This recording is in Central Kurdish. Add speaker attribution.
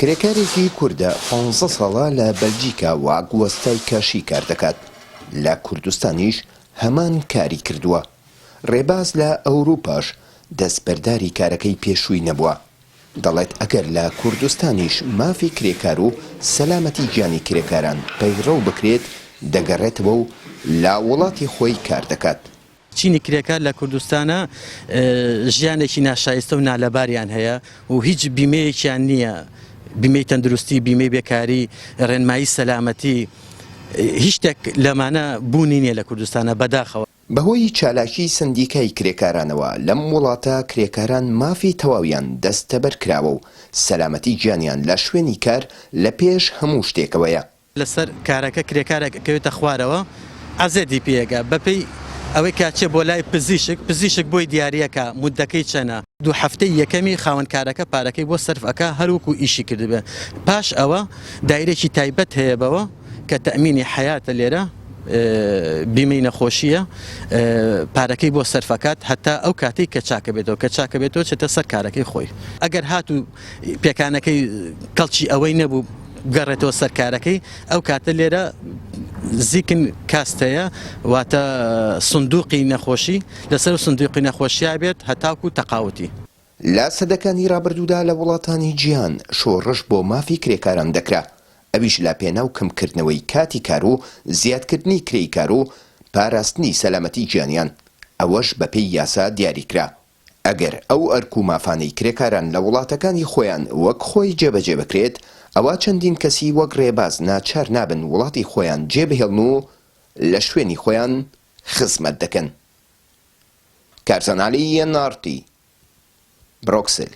Speaker 1: کرێکارێکی کوردە پانزە ساڵە لە بەلجیکا وەک وەستای کاشی کار دەکات، لە کوردستانیش هەمان کاری کردووە. ڕێباز لە ئەوروپاش دەستبەرداری کارەکەی پێشووی نەبووە. دەڵێت ئەگەر لە کوردستانیش مافی کرێکار و سەلامەتی گیانی کرێکاران پەیڕەو بکرێت، دەگەڕێتەوە و لە وڵاتی خۆی کار دەکات.
Speaker 2: چینی کرێکار لە کوردستانا ژیانێکی ناشایستە و نالەباریان هەیە و هیچ بیمەیەکیان نییە، بیمەی تەندروستی، بیمەی بێکاری، ڕێنمایی سەلامەتی، هیچ شتێک لەمانە بوونی نییە لە کوردستانا بەداخەوە.
Speaker 1: بەهۆی چالاکی سەندیکای کرێکارانەوە لەم وڵاتە کرێکاران مافی تەواویان دەستەبەر کراوە و سەلامەتی گیانیان لە شوێنی کار لە پێش هەموو شتێکەوەیە.
Speaker 2: لەسەر کارەکە کرێکارێک ئەکەوێتە خوارەوە عەزێتی پێ ئەگا بەپێی ئەوەی کە ئەچێ بۆ لای پزیشک پزیشک بۆی دیاریەکا مودەکەی چەنە دوو هەفتەی یەکەمی خاوەن کارەکە پارەکەی بۆ سەرف ئەکا هەر وەکو ئیشی کردبێ پاش ئەوە دایرەکی تایبەت هەیە بەوە کە تەئمینی حەیاتە لێرە بیمەی نەخۆشیە پارەکەی بۆ سەرف ئەکات هەتا ئەو کاتەی کە چاکەبێتەوە کە چاکەبێتەوە چێتە سەر کارەکەی خۆی ئەگەر هاتوو پێکانەکەی کەڵکی ئەوەی نەبوو بگەڕێتەوە سەر کارەکەی ئەو کاتە لێرە زیکن کاست هەیە واتە سندوقی نەخۆشی لەسەر سندوقی نەخۆشیا بێت هەتاکو تەقاوتی.
Speaker 1: لە سەدەکانی ڕابردوودا لە وڵاتانی جیهان شۆڕش بۆ مافی کرێکاران دەکرا، ئەویش لە پێناو کەمکردنەوەی کاتی کار و زیادکردنی کرێی کار و پاراستنی سەلامەتی گیانیان، ئەوەش بەپێی یاسا دیاریکرا. ئەگەر ئەو ئەرک و مافانەی کرێکاران لە وڵاتەکانی خۆیان وەک خۆی جێبەجێ بکرێت، ئەوا چەندین کەسی وەک ڕێباز ناچار نابن وڵاتی خۆیان جێبهێڵن و لە شوێنی خۆیان خزمەت دەکەن. کارزان عەلی، ئێن ئاڕ تی، برۆکسل.